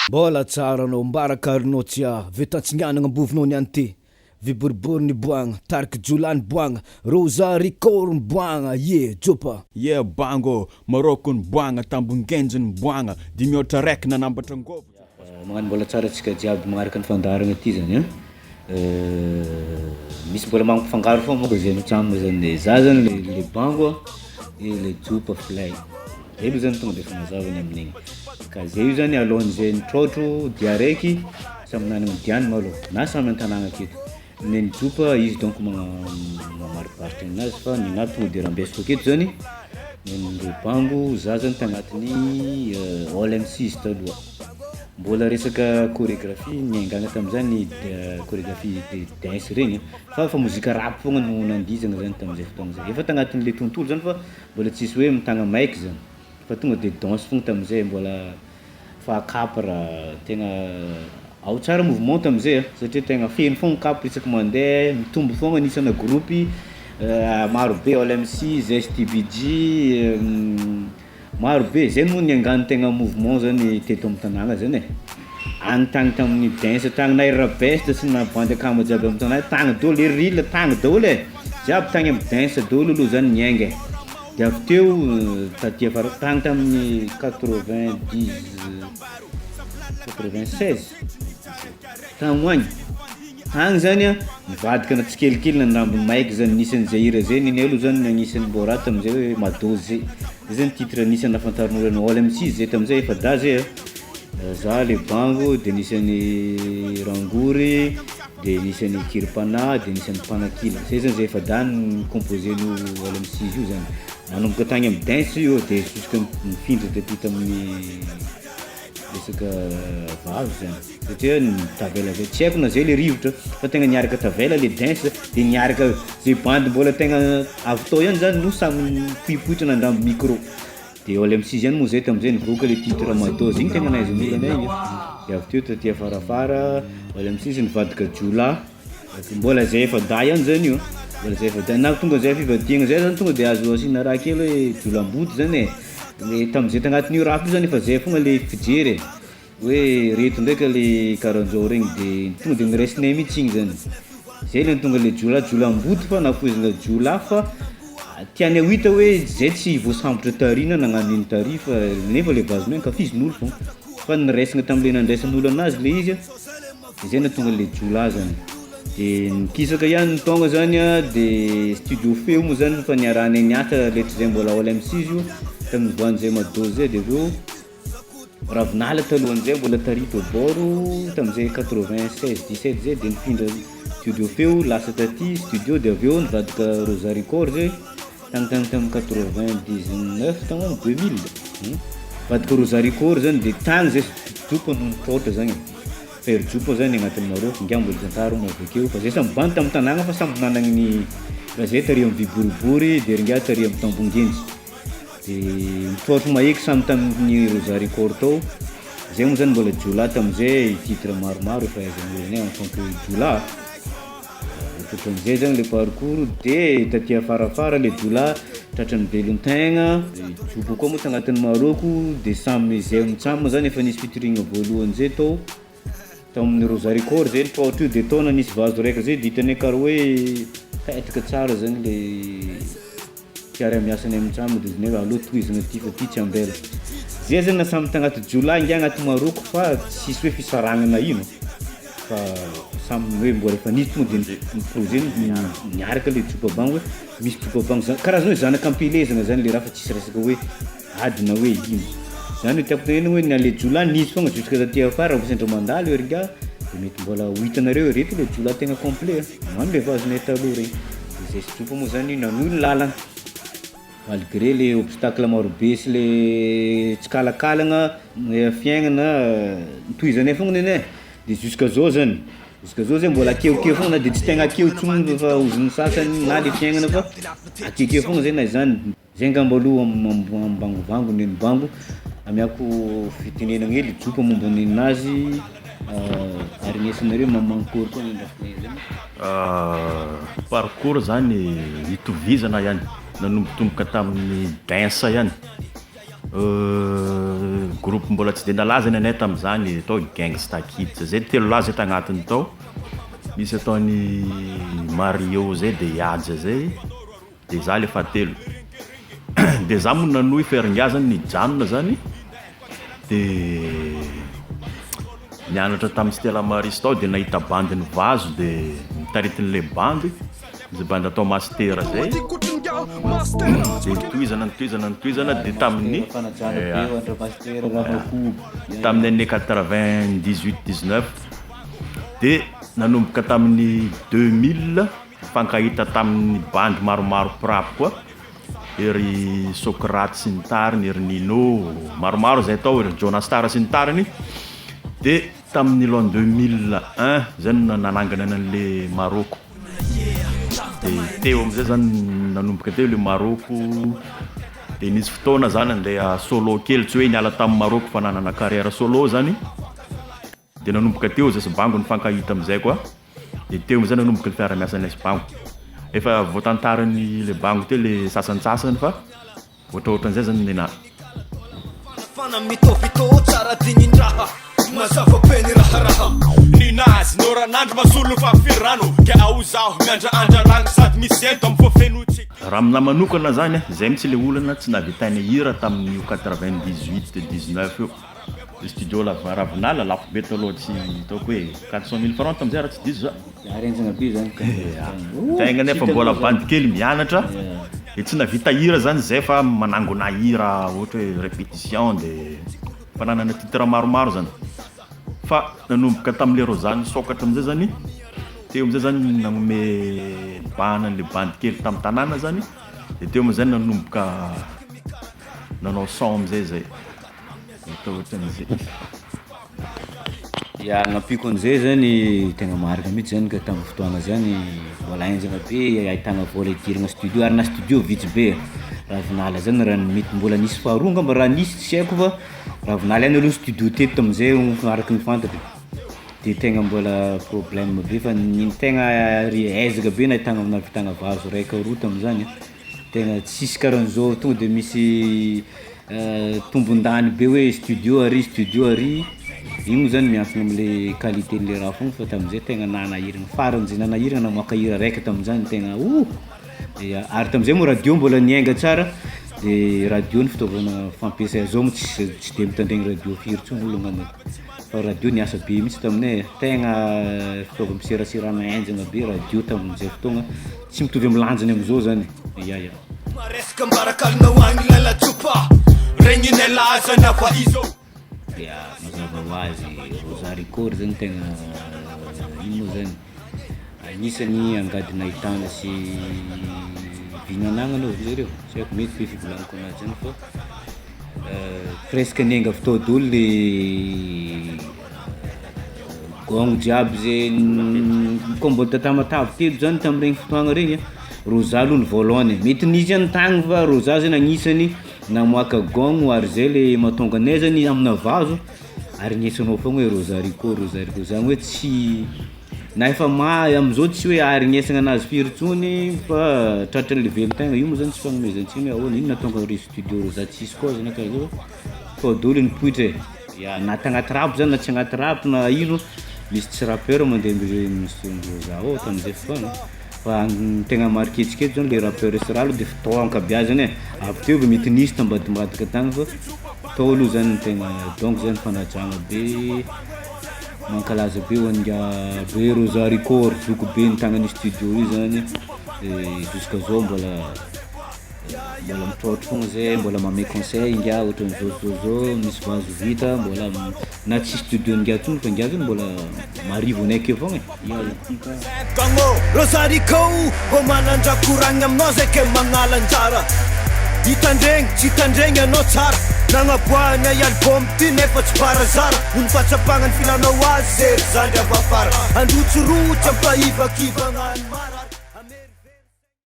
Mbola tsara anao, mbaraka arinao tsia, ve tantsinganagna ambovinao niany ty, vy boribory niboagna, tariky jiolahy niboagna, Rosa record niboagna, yeah, Jopa. Yeah bango, Marôko niboagna, Tambongenjy niboagna, dimy aotra araiky nanambatra angôvo. Magnano mbola tsara antsika jiaby magnaraka ny fandaharagna ty zany an, misy mbola mampifangaro foagna monko zay mitsam zany, za zany le le bango a, de le jopa filay, zay aloha zany tonga defa mazava ny amin'igny, ka zay io zany alohan'zay nitrôtro dia araiky, samy nagnana ny diàny malôha na samy an-tanàgna aketo, nen'i Jopa izy donc magna- mamariparitra ninazy fa ninahy tonga de rambesiko aketo zany, nen'ny le bango za zany tagnatin'ny All MC's taloha, mbola resaka chorégraphie niaingagna tam'zany chorégraphie de dance regny fa fa mozika rap foagna no nandihizagna zany tam'zay fotoagna zay, efa tagnatin'le tontolo zany fa mbola tsisy hoe mitagna mic zany fa tonga de danse foagna tam'zay mbola fa kapa raha tegna ao tsara mouvement tam'zay a satria tegna feno foagna kapa isaky mandeha, mitombo foagna ny isanà gropy marobe All MC's, STBG, marobe, zay moa niaingan'ny tegna mouvement zany teto am'tanàgna zany e, agny tagny tamin'ny dance tagny na i Rabest sy na bandy akama jiaby am'tanàna tagny daholo, ery Rila tagny daholo e, jiaby tagny am'dance daholo aloha zany niainga e, de avy teo taty afara tagny tamin'ny quatre-vingt-dix- 96 tagny ho agny, tagny zany a nivadika na tsikelikely nandramby mic zany nisy an'zay hira zay nenay aloha zany agnisan'ny mbô raha tam'zay hoe Madôzay, zay zany titre anisan'ny nahafantaran'olo anay All MC's zay tam'zay efa-dahy zay a, za le bango de nisy an'i Rangory de nisy an'i Kiripana de nisy an'i Mpanakila, zay zany zay efa-dahy nicomposer an'io All MC's io zany, nanomboka tagny am'dance io de juska nifindra taty tamin'ny resaka vazo zany satria tavela zay tsy haiko na zay le rivotra fa tegna niaraka tavela le dance de niaraka zay bandy mbola tegna avy tao ihany zany no samy nipoipoitra nandramby micro de All MC's ihany moa zay tam'zay nivoaka le titre Madôzy igny tegna nahaizan'olo anay igny de avy teo taty afarafara All MC's nivadika jiolahy, mbola zay efa-dahy ihany zany io, mbola zay efa-dahy nahatonga zay fivadihana zay zany tonga de azo asiana raha kely hoe jiolamboto zany e, le tam'zay tagnatin'io rap io zany efa zay foagna le fijery e, hoe reto ndraika le karahan'zao regny de tonga de noraisinay mihitsy igny zany, zay le nahatonga le jiolahy, jiolamboto fa nahafohezana jiolahy fa tianay ho hita hoe zay tsy voasambotra tary na nagnano ino tary fa nefa le vazonay ankafizin'olo foagna fa noraisina tam'le nandraisan'olo anazy le izy a de zay nahatonga le jiolahy zany, de nikisaka ihany ny taogno zany a de studio feo moa zany efa niarahanay niasa letry zay mbola All MC's io tamin'ny nivoahan'zay Madôzy zay de aveo Ravinala talohan'zay mbola tary d'abord tam'zay 96 17 zay de nifindra studio feo lasa taty studio de avy eo nivadika Rosa Record zay tagny tagny tam' 99 tagny ho agny 2000, nivadika Rosa Record zany de tagny zay Jopa no nitrôtra zany e, fa ery Jopa zany agnatin'ny Maroka ingahy mbola hitantara moa avakeo fa zay samy bandy tam'tanàgna fa samby nanagna ny raha zay tary am'vy boribory de ry ngiahy tary am'Tambongenjy de nitrôtro maheky samy tamin'ny Rosa Record tao, zay moa zany mbola jiolahy tam'zay, titre maromaro efa ahaizan'olo anay en tant que jiolahy, ohatrohatran'izay zany le parcours de taty afarafara le jiolahy tratran'ny velon-tegna, de Joba koa moa tagnatin'ny Marôko de samy zay mitsam zany efa nisy featuring voalohany zay tao, tao amin'ny Rosa Record zay nitrôtra io de tao nanisy vazo raika zay de hitanay karaha hoe mipetaka tsara zany le fiaraha-miasanay mitsam de ozy nay aleo tohizana ty fa ty tsy ambela, zay zany na samy tagnaty jiolahy ngiahy agnaty Marôko fa tsisy hoe fisaragnana ino fa samy hoe mbola efa nisy tonga de ny projet niaraka le Jopa Bango hoe misy Jopa Bango zany karazany hoe zanaka am-pielezana zany le raha fa tsisy resaka hoe ady na hoe ino, zany no tiàko tenenina hoe na le jiolahy nisy foagna juska taty afara vao sendra mandalo ery ngiahy de mety mbola ho hitanareo hoe reto le jiolahy tegna complet a, magnano le vazonay taloha regny, de zay sy Jopa moa zany nanohy ny làlagna malgré le obstacle marobe sy le tsikalankalagna ny fiaignana notohizanay foagna nenay de juska zao zany, juska zao zay mbola akeokeo foagna na de tsy tegna akeo intsony fa hozy ny sasany na le fiaignana fa akekeo foagna zay na izany, zay ngamba aloha am- am'mbangovangony nen'i bango, amiàko fitenenana hely Jopa momba neninazy arenesanareo ma- mankôry koa ny andrafonay zany. Parcours zany itovizana ihany, nanombotomboka tamin'ny dance ihany groupe. Groupe mbola tsy de nalaza ny anay tamin'izany atao Gangsta Kids zay telo lahy zay tagnatiny tao, misy ataon'i Mario zay de i Haja zay de za le fahatelo, de za moa nanohy fa ry ngiahy zany nijanona zany de nianatra tamin'ny Stella Maris tao de nahita bandy nivazo de notaritin'le bandy, zay bandy atao Master zay, de nitohizana nitohizana nitohizana de tamin'ny Fanajana be ho an-dry Master Ramakobo. Tamin'ny année 98 19 de nanomboka tamin'ny 2000 nifankahita tamin'ny bandy maromaro mpirapy koa, ery Socrate sy ny tariny, ery Nino, maromaro zay tao, ery Jonah Star sy ny tariny, de tamin'ny l'an 2001 zay no nanangana an'le Marôko, de teo am'zay zany nanomboka teo le Marôko, de nisy fotoana zany nandeha solo kely, tsy hoe niala tamin'ny Marôko fa nanana carrière solo zany, de nanomboka teo zay sy Bango nifankahita am'zay koa, de teo am'zay nanomboka ny fiarahamiasanay sy Bango, efa voatantaran'ny le Bango teo le sasantsasany fa ohatraohatran'izay zany nenahy. Fana mitovitô tsara dignin-draha mazava be ny raharaha. Ninazy noranandro masolo fa firano ke ao zaho miandraandra rango sady misy ento am fofeno tsy. Raha aminahy manokana zany a, zay mihitsy le olana tsy nahavitana hira tamin'io 98 19 io, le studio lava Ravinala lafo be taloha tsy ataoko hoe 400 mille francs tam'zay raha tsy diso za. Arenjana be zany ka. Tegna nefa mbola bandy kely mianatra de tsy nahavita hira zany zay fa manangona hira ohatra hoe répétition de fa nanana titre maromaro zany, fa nanomboka tam'le Rosa nisokatra am'zay zany, teo am'zay zany nagnome bahana an'le bandy kely tamin'ny tanàna zany, de teo am'zay nanomboka nanao son am'zay zay, atao ohatran'zay. Ya, agnampiako an'zay zany tegna marina mihitsy zany ka tamin'ny fotoagna zany mbola henjagna be ahitagna vôla idiragna studio ary na studio vitsy be, Ravinala zany raha ny mety mbola nisy faharoa angamba raha nisy tsy haiko fa Ravinala ihany aloha studio teto tam'zay araky ny fantatra de tegna mbola problème be fa ny tegna ry ezaka be nahitagna nahavitagna vazo raika roa tam'zany, tegna tsisy karahan'zao tonga de misy tombon-dany be hoe studio ary studio ary, igny moa zany miankina am'le qualité-n'le raha foagna fa tam'zay tegna nanahirana faran'zay nanahirana namoàka hira raika tam'zany tegna ouh! Ya, ary tam'zay moa radio mbola niainga tsara de radio ny fitaovana fampiasa, zao moa tsisy tsy de mitandregny radio firy ntsony olo angambany fa radio niasa be mihitsy taminay, tegna fitaovam-piseraserana henjagna be radio tamin'izay fotoagna, tsy mitovy am'lanjany am'zao zany, ya. Maresaka mbarakalinao agny lalatsopa regninay lazana fa izao. Ya, mazava ho azy Rosa Record zany tegna ino moa zany agnisan'ny angady nahitana sy vy nanagnana hozy zareo, tsy haiko mety ve fivolagnako anazy zany fa presque niainga avy tao daholo le gong jiaby zay kô mbô ta Tamatave teto zany tam'regny fotoagna regny a, Rosa aloha ny voalohany e, mety nisy ihany tagny fa Rosa zany agnisan'ny namoàka gong ary zay le mahatonga anay zany aminà vazo aregnesanao foagna hoe Rosa Record, Rosa Record, zany hoe tsy na efa ma- am'zao tsy hoe aharegnesagna anazy firy ntsony fa tratran'le velon-tegna, io moa zany tsy fagnomezan-tsiny hoe ahoana, ino nahatonga re studio Rosa tsisy koa zany karaha zao fa tao daholo nipoitra e, ya na tagnaty rap zany na tsy agnaty rap na ino, misy tsy rappeur mandeha am're studio-n'ny Rosa ao tam'zay fotoagna fa ny tegna marqué antsika eto zany le rappeur sy raha aloha de fa tao ankabeazany e, avy teo vao mety nisy tambadimbadika tagny fa tao aloha zany ny tegna donc zany fanajagna be, mankalaza be ho an'ingahy be Rosa Record zokibe nitagna an'io studio io zany de juska zao mbola mbola mitrôtro foagna zay, mbola magnome conseil ingahy ohatran'zao sy zao zao, misy vazo vita mbola na tsisy studio-n'ingahy ntsony fa ingahy zany mbola marivo anay akeo foagna e, ia. Rosarico mbô manandrakoragna aminao zay ke magnala anjara hitandregny tsy hitandregny anao tsara nagnaboahana i album ty nefa tsy barazara ho ny fahatsapagna ny filanao azy zery zandry avy afara androtsirotsy ampahivakivagna.